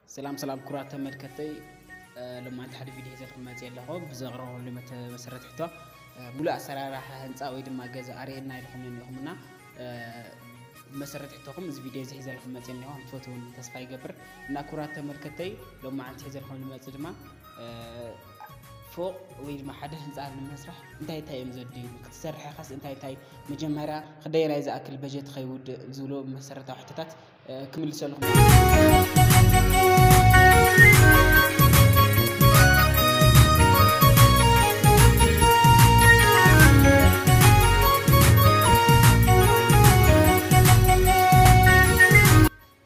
ሰላም ሰላም ክቡራት ተመልከተይ፣ እ፣ ሎማዓንቲ ሓደ ቪድዮ ሒዘልኩም መፅእ ኣለኹ። ብዘቕረበሉ መተ-፣ መሰረት ሕቶ፣ እ፣ ሙሉእ ኣሰራርሓ ህንፃ ወይ ድማ ገዛ ኣርእየና ኢልኩም እኒኹምና፣ እ፣ መሰረት ሕቶኹም እዚ ቪድዮ እዚ ሒዘልኩም መፅእ እኒኹ። ከም ትፈትውን ተስፋ ይገብር። እና ክቡራት ተመልከተይ፣ ሎማዓንቲ ሒዘልኩም ዝመፅእ ድማ፣ እ፣ ፎቕ ወይ ድማ ሓደ ህንፃ ንምስራሕ እንታይ እንታይ እዮም ዘድልዩ? ክትሰርሕ ኸስ እንታይ እንታይ መጀመርያ ክደየናይ ዝኣክል በጀት ከይውድእ ዝብሉ መሰረታዊ ሕቶታት ክምልሰልኩም።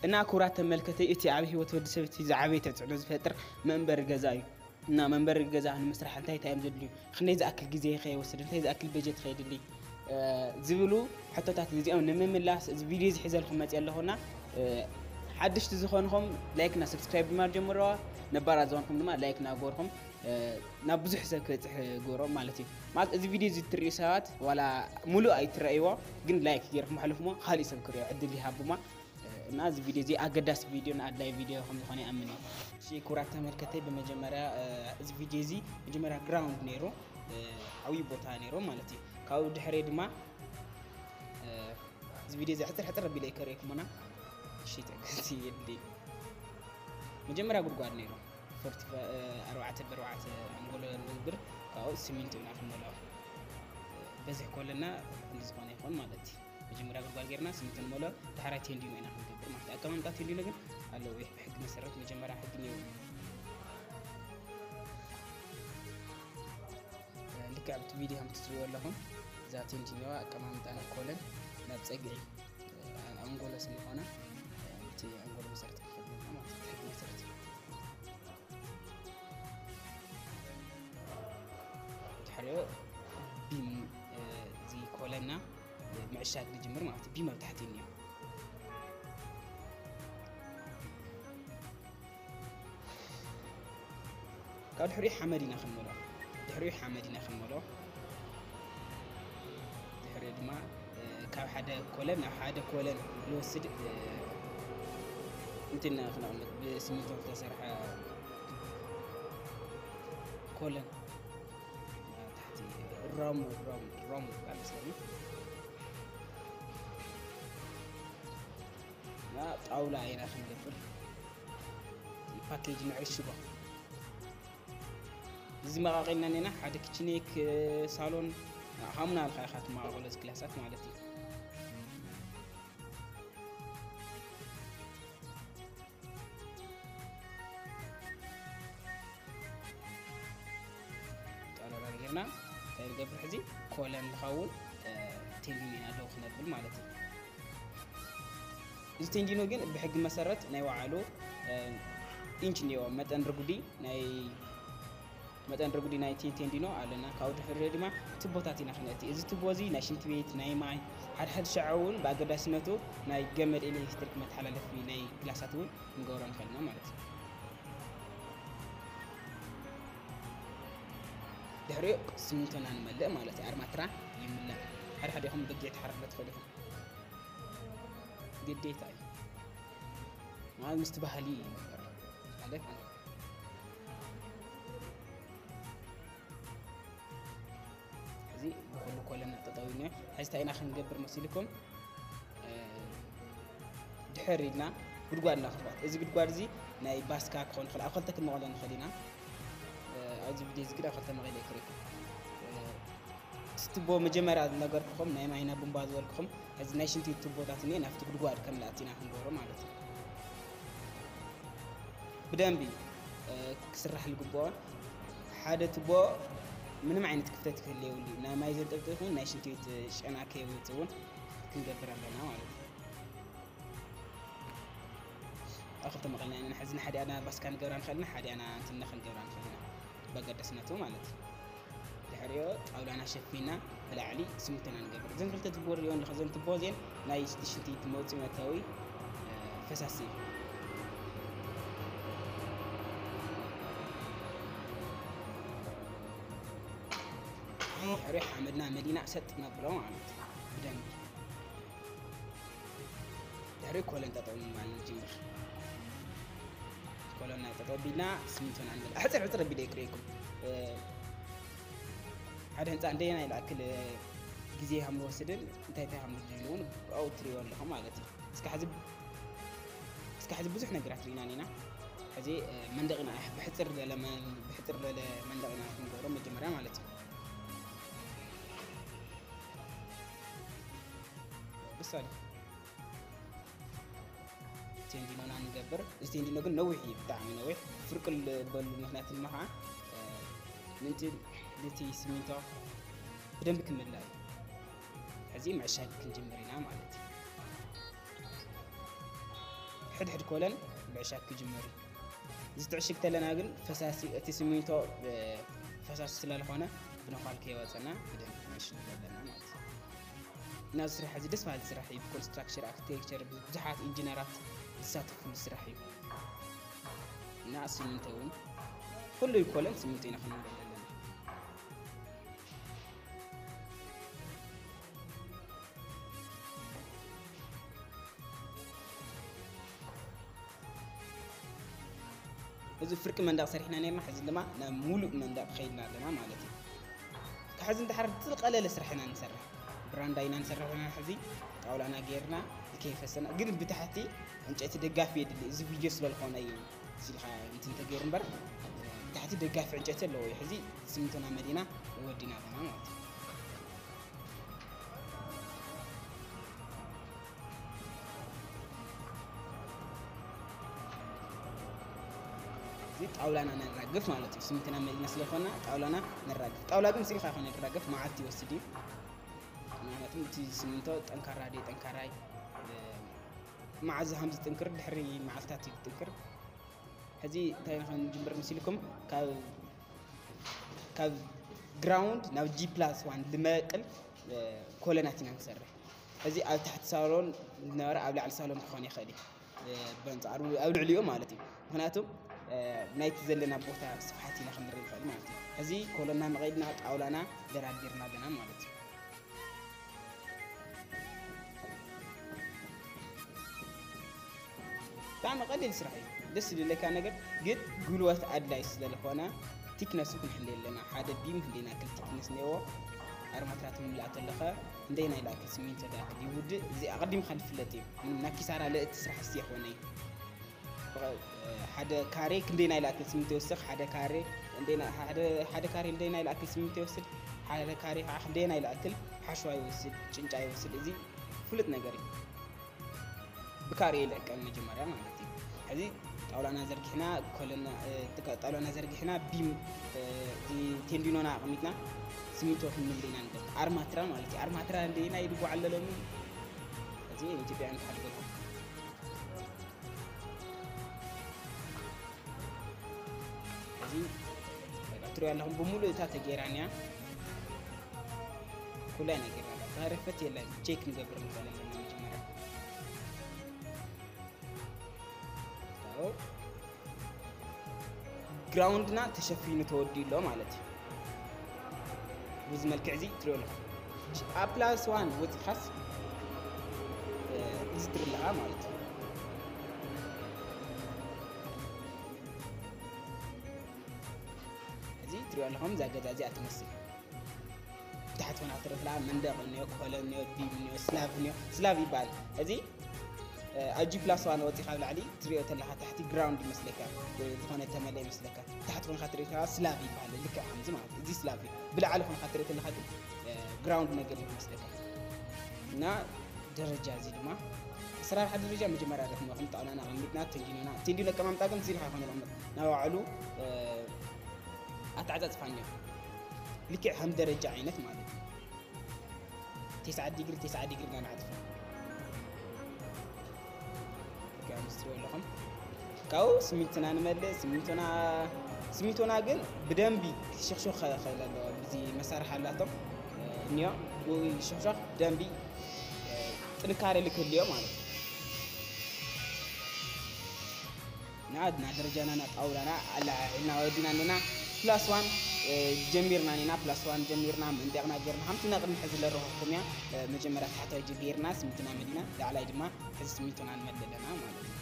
እና ክቡራት ተመልከተይ፣ እቲ ኣብ ህይወት ወዲ ሰብ እቲ ዝዓበየ ተጽዕኖ ዝፈጥር መንበሪ ገዛ እዩ። እና መንበሪ ገዛ ንምስራሕ እንታይ እንታይ እዮም ዘድልዩ? ክንደይ ዝኣክል ግዜ ከይወስድ? እንታይ ዝኣክል በጀት ከይድሊ? እ፣ ዝብሉ ሕቶታት እዚኦም ንምምላስ እዚ ቪድዮ እዚ ሒዘልኩም መፅእ ኣለኹና። እ፣ ሓደሽቲ ዝኾንኹም ላይክ እና ሰብስክራይብ ድማ ጀምረዋ። ነባራት ዝኾንኩም ድማ ላይክ እናገበርኩም፣ እ፣ ናብ ብዙሕ ሰብ ክበፅሕ ግበሮ ማለት እዩ። ማለት እዚ ቪድዮ እዚ እትርእዩ ሰባት ዋላ ሙሉእ ኣይትረእይዎ፣ ግን ላይክ ገይርኩም ኣሕልፉሞ፣ ካሊእ ሰብ ክርእዮ ዕድል ይሃቡማ። እና እዚ ቪድዮ እዚ ኣገዳሲ ቪድዮን ኣድላይ ቪድዮ ከም ዝኾነ ይኣምን እየ። እሺ ክቡራት ተመልከተይ፣ ብመጀመርያ፣ እ፣ እዚ ቪድዮ እዚ መጀመርያ ግራውንድ ነይሩ፣ እ፣ ዓብዪ ቦታ ነይሩ ማለት እዩ። ካብኡ ድሕሪ ድማ፣ እ፣ እዚ ቪድዮ እዚ ሕፅር ሕፅር ኣቢለ ከርእየኩምና። እሺ ትዕግስቲ የድሊ። መጀመርያ ጉድጓድ ነይሩ፣ ፎርቲ ፋ-፣ እ፣ ኣርባዕተ ብኣርባዕተ ኣንጎሎ ንግብር፣ ካብኡ ሲሚንቶ ኢና ክንመልኦ። በዝሒ ኮለና ክንዲ ዝኾነ ይኾን ማለት እዩ። መጀመርያ ጉድጓድ ጌርና ሲሚንቶ ንመልኦ፣ ዳሕራይ ቴንዲኖ ኢና ክንገብር ማለት እዩ። ኣቀማምጣ ቴንዲኖ ግን ኣለዎ፣ ብሕጊ መሰረት መጀመርያ ሕጊ ነይሩ። ልክዕ ኣብቲ ቪድዮ ከም ትሪእዎ ኣለኹም፣ እዛ ቴንዲኖ ኣቀማምጣ ናይ ኮለን ናብ ጸግዒ፣ ኣንጎሎ ስለ ዝኾነ፣ እቲ ኣንጎሎ መሰረት ክንከድ ማለት እዩ። ሕጊ መሰረት። ድሕሪኡ ቢም፣ እ፣ እዚ ኮለና፣ እ፣ ምዕሻግ ንጅምር ማለት እዩ። ቢም ኣብ ታሕቲ እኒኦ። ካብ ድሕሪኡ ሓመድ ኢና ክንመልኦ። ድሕሪኡ ሓመድ ኢና ክንመልኦ። ድሕሪኡ ድማ፣ እ፣ ካብ ሓደ ኮለን ናብ ሓደ ኮለን ንወስድ፣ እ፣ እንትን ኢና ክነቕምጥ፣ ብስሚንቶ ዝተሰርሐ ኮለን። ታሕቲ ሮም፣ ሮም፣ ሮም ይባል መስለኒ። እና ጣውላ ኢና ክንገብር። ፓኬጅ ንዕሽጎ። እዚ መቓቒልና እኒና፣ ሓደ ክችኔክ፣ ሳሎን፣ ሃሙና ኣልካ ኢኻ ትመቓቐሎ፣ እዚ ክላሳት ማለት እዩ። ጠረራ ጌርና እንታይ ንገብር ሕዚ? ኮለን ንኸውን፣ እ፣ ቴንዲኖ ኢና ደው ክነብል ማለት እዩ። እዚ ቴንዲኖ ግን ብሕጊ መሰረት ናይ ባዕሉ፣ እ፣ ኢንች እኒኦ፣ መጠን ርጉዲ ናይ፣ መጠን ርጉዲ ናይ ቴ-፣ ቴንዲኖ ኣለና። ካብኡ ድሕሪ ድማ ቱቦታት ኢና ክነእቲ። እዚ ቱቦ እዚ ናይ ሽንቲ ቤት፣ ናይ ማይ፣ ሓደ ሓደ ሻዕ እውን ብኣገዳስነቱ ናይ ገመድ ኤሌክትሪክ መተሓላለፊ ናይ ግላሳት እውን ክንገብሮ ንኽእል ኢና ማለት እዩ። ድሕሪኡ ስሚንቶና ንመልእ ማለት እዩ። ኣርማትራ ይምላእ። ሓደ ሓደ ኢኹም በጊዕ ትሓርድዎ ትኽእሉ ኢኹም። ግዴታ እዩ። ማለት ምስቲ ባህሊ እዩ። ማለት እዚ ብኹሉ ኮለና ጠጠው ኢልና፣ ሕዚ እንታይ ኢና ክንገብር መሲልኩም? እ፣ ድሕር ኢልና ጉድጓድ ኢና ክንባት። እዚ ጉድጓድ እዚ ናይ ባስካ ክኾን ይኽእል፣ ኣብ ክልተ ክንመቕሎ ንኽእል ኢና። እ፣ ኣብዚ ቪድዮ እዚ ግን ኣብ ክልተ መቒለ ይክረኩም። እ፣ እቲ ቱቦ መጀመርያ ዝነገርኩኹም ናይ ማይና ቡምባ ዝበልኩኹም፣ እዚ ናይ ሽንቲ ቱቦታት እኒአ ናብቲ ጉድጓድ ከም ንኣቲ ኢና ክንገብሮ ማለት እዩ። ብደንቢ፣ እ፣ ክስራሕ ዝግብኦ ሓደ ቱቦ ምንም ዓይነት ክፍተት ክህልዎ የብሉ። ናይ ማይ ዘንጠብጥብ ይኹን ናይ ሽንቲ ቤት ጨና ከይወፅእ እውን ክንገብር ኣለና ማለት እዩ። ኣብ ክልተ መቐልና ኢና ንሕዚ፣ ንሓዲኣና ባስካ ንገብራ ንኽእል ኢና፣ ሓዲኣና እንትን ክንገብራ ንኽእል ኢና፣ በገዳስነቱ ማለት እዩ። ድሕሪኦ ጣውላና ሸፊና ብላዕሊ ስሚንቶና ንገብር። እዘን ክልተ ቱቦ ሪኦ ኣለኹ፣ እዘን ቱቦ እዚአን ናይ ሽንቲ መውፅኢ መእተዊ፣ እ፣ ፈሳሲ እዩ። ድሕሪኡ ሓመድና መሊና ሰጥ ነብሎ ማለት እዩ። ብደንቢ ድሕሪኡ ኮለን ጠጠው ማለት ንጅምር። ጠጠው ኣቢልና ስሚንቶና ንመልእ። ሕፅር ሕፅር ኣቢለ ይክርእየኩም። ሓደ ህንፃ እንደየና ይልኣክል ግዜ ከም ዝወስድን እንታይ እንታይ ከም ዝድልውን ኣብኡ ትሪእዎ ኣለኹም ማለት እዩ። እስካብ ሕዚ ብዙሕ ነገራት ርኢና ኢና። ሕዚ መንደቕና ብሕፅር ዝበለ መንደቕና ክንገብሮ መጀመርያ ማለት እዩ። ብሳል ቴንዲኖና ንገብር። እዚ ቴንዲኖ ግን ነዊሕ እዩ፣ ብጣዕሚ ነዊሕ። ፍርቅል በሉ፣ ምክንያት ድማ ከዓ ምእንቲ ነቲ ስሚንቶ ብደንብ ክምላእ እዩ። ሕዚ ምዕሻግ ክንጅምር ኢና ማለት እዩ። ሕድሕድ ኮለን ምዕሻግ ክጅምር እዩ። እዚ ትዕሽግ ተለና ግን ፈሳሲ፣ እቲ ስሚንቶ ፈሳሲ ስለዝኾነ ብነዃል ከይወፀና ብደንብ ክንዕሽግ ኣለና ማለት እዩ። እና እዚ ስራሕ እዚ ደስ በሃሊ ስራሕ እዩ። ብኮንስትራክቸር ኣርክቴክቸር ብዙሓት ኢንጂነራት ዝሳተፉሉ ስራሕ እዩ። እና ስሚንቶ እውን ኩሉ ይኮለን ስሚንቶ ኢና ክንብል ኣለና። እዚ ፍርቂ መንደቕ ሰሪሕና ነርና፣ ሕዚ ድማ ናብ ሙሉእ መንደቕ ከይድና ኣለና ማለት እዩ። ካብ ሕዚ እንድሓር ዝቐለለ ስራሕ ኢና ንሰርሕ። ብራንዳ ኢና ንሰርሕ ኢና። ሕዚ ጣውላና ጌርና ከይፈሰና፣ ግን ብታሕቲ ዕንጨይቲ ደጋፊ የድሊ። እዚ ቪድዮ ስለዝኾነ እዩ ኢልካ እንትን ተገይሩ እምበር፣ ብታሕቲ ደጋፊ ዕንጨይቲ ኣለዎ እዩ። ሕዚ ስሚንቶና መሊእና ወዲና ኣለና ማለት እዩ። እዚ ጣውላና ነራግፍ ማለት እዩ። ስሚንትና መሊእና ስለዝኾና ጣውላና ነራግፍ። ጣውላ ግን ስኢልካ ይኮነ ዝራገፍ፣ መዓልቲ ይወስድ እዩ። ምክንያቱም እቲ ስሚንቶ ጠንካራ ድዩ ጠንካራይ፣ መዓዝ ከም ዝጥንክር ድሕሪ መዓልታት እዩ ዝጥንክር። ሕዚ እንታይ ንክንጅምር መሲልኩም፣ ካብ ካብ ግራውንድ ናብ ጂ ፕላስ ዋን ልመቅል ኮለናት ኢና ንሰርሕ። እዚ ኣብ ታሕቲ ሳሎን ዝነበረ ኣብ ላዕሊ ሳሎን ክኾን ይኽእል እዩ፣ በንጻሩ ኣብ ልዕሊኡ ማለት እዩ። ምክንያቱም ናይቲ ዘለና ቦታ ስፍሓት ኢና ክንርኢ ንኽእል ማለት እዩ። እዚ ኮሎና መቐይድና ጣውላና ደራዲርና ኣለና ማለት እዩ። ብጣዕሚ ቀሊል ስራሕ እዩ። ደስ ዝብለካ ነገር ግን ጉልበት ኣድላይ ስለዝኾነ ቲክነሱ ክንሕሊ ኣለና። ሓደ ቢም ክንደይ ናክል ቲክነስ ነዎ ኣርማትራት ምምላእ ተለኸ እንደይ ናይ ላክል ሲሚንቶ ዳክል ይውድእ፣ እዚ ኣቐዲምካ ዝፍለጥ እዩ። ምንም ናኪሳራ ለእቲ ስራሕ ስ የኾነ እዩ። ሓደ ካሬ ክንደይ ናይ ላክል ሲሚንቶ ይወስኽ፣ ሓደ ካሬ ክንደይ ናይ፣ ሓደ፣ ሓደ ካሬ ክንደይ ናይ ላክል ሲሚንቶ ይወስድ፣ ሓደ ካሬ ከዓ ክንደይ ናይ ላክል ሓሸዋ ይወስድ፣ ጭንጫ ይወስድ። እዚ ፍሉጥ ነገር እዩ። ብካሬ ይልዕቀን መጀመርያ ማለት እዩ። ሕዚ ጣውላና ዘርጊሕና፣ ኮለና፣ እ፣ ጥቃ-፣ ጣውላና ዘርጊሕና፣ ቢም፣ እ፣ እዚ ቴንዲኖና ኣቐሚጥና፣ ሲሚንቶ ክንምል ኢና ንደል። ኣርማትራ ማለት እዩ። ኣርማትራ እንደ ናይ ድጓ ኣለሎምን። እዚ ኢትዮጵያ እንተሓድገልኩም። እዚ በቃ ትሪኦ ኣለኹም፣ ብምሉእ እታ ተገይራን እያ። ኩላይ ነገር ኣላ። ተረፈት የለን። ቼክ ንገብር ንኽእል ኣለና መጀመርያ። ታው ግራውንድና ተሸፊኑ ተወዲኡ ኣሎ ማለት እዩ። በዚ መልክዕ እዚ ትሪኦ ኣለኹም። ኣብ ፕላስ ዋን ወፂኻስ፣ እ፣ እዚ ትርኢ ኣለኻ ማለት እዩ። እዚ ትሪኦ ኣለኹም፣ እዛ ገዛ እዚኣ ትመስል። ብታሕቲ ኮና ክትርኢ ከለኻ መንደቕ እኒኦ፣ ኮለን እኒኦ፣ ቢም እኒኦ፣ ስላቭ እኒኦ። ስላቭ ይበሃል። እዚ፣ እ፣ ኣብ ጂ ፕላስ ዋን ወፂኻ ኣብ ላዕሊ ትሪኦ ተለኻ ታሕቲ ግራውንድ ይመስለካ። ብ-፣ ዝኾነ ተመለ ይመስለካ። ብታሕቲ ኮንካ ትሪኦ ከለኻ ስላቭ ይበሃል። ልክዕ ከምዚ ማለት እዩ። እዚ ስላቭ እዩ። ብላዕሊ ኮንካ ትሪኦ ተለኻ ግን፣ እ፣ ግራውንድ ነገር እዩ ይመስለካ። እና ደረጃ እዚ ድማ ኣሰራርሓ ደረጃ መጀመርያ ደክሞ ከም ጣውላና ኣቐሚጥና ቴንዲኖና፣ ቴንዲኖ ኣቀማምጣ ግን እዚ ኢልካ ይኮነ ይቐመጥ። ናብ ባዕሉ፣ እ፣ ኣተዓጻጽፋ እኒኦ። ልክዕ ከም ደረጃ ዓይነት ማለት እዩ። ተስዓ ዲግሪ፣ ተስዓ ዲግሪ ኢና ንዓጽፎ። ከም ትሪኦ ኣለኹም። ካብኡ ስሚንቶና ንመልእ። ስሚንቶና፣ ስሚንቶና ግን ብደንቢ ክሽኽሽኽ ክኽእል ኣለዎ። ብዚ መሳርሒ ኣላቶም፣ እ፣ እኒኦ። ብኡ ይሽኽሸኽ ብደንቢ፣ እ፣ ጥንካረ ልክህልዮ ማለት እዩ። ንኣድና ደረጃና ና ጣውላና ኣላዓዒልና ወዲና ኣለና። ፕላስ ዋን፣ እ፣ ጀሚርና ኔና፣ ፕላስ ዋን ጀሚርና፣ መንደቕና ጌርና፣ ከምቲ ና ቅድሚ ሕዚ ለረኸብኩም እያ። እ፣ መጀመርያ ታሕታይ ጀ ጌርና፣ ስሚንትና መሊእና፣ ላዕላይ ድማ ሕዚ ስሚንቶና ንመልእ ኣለና ማለት እዩ።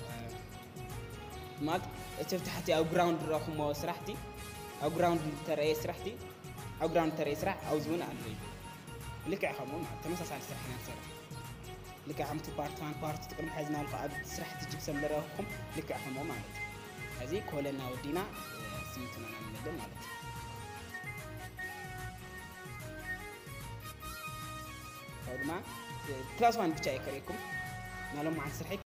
እ፣ ማለት እቲ ኣብ ታሕቲ ኣብ ግራውንድ ዝረኹሞ ስራሕቲ ኣብ ግራውንድ ዝተረየ ስራሕቲ ኣብ ግራውንድ ዝተረየ ስራሕ ኣብዚ እውን ኣሎ እዩ። ልክዕ ከምኡ ማለት ተመሳሳሊ ስራሕ ኢና ንሰርሕ። ልክዕ ከምቲ ፓርት ዋን ፓርት ቱ ቅድሚ ሕዚ ናልኩ ኣብ ስራሕቲ ጅብሰም ዝረኹም ልክዕ ከምኡ ማለት እዩ። እዚ ኮለና ወዲና ስሚንቶና ኢና ንመልእ ማለት እዩ። ካብኡ ድማ ክላስ ዋን ብቻ እየ ከርእየኩም። ናሎም መዓልቲ ስርሐይ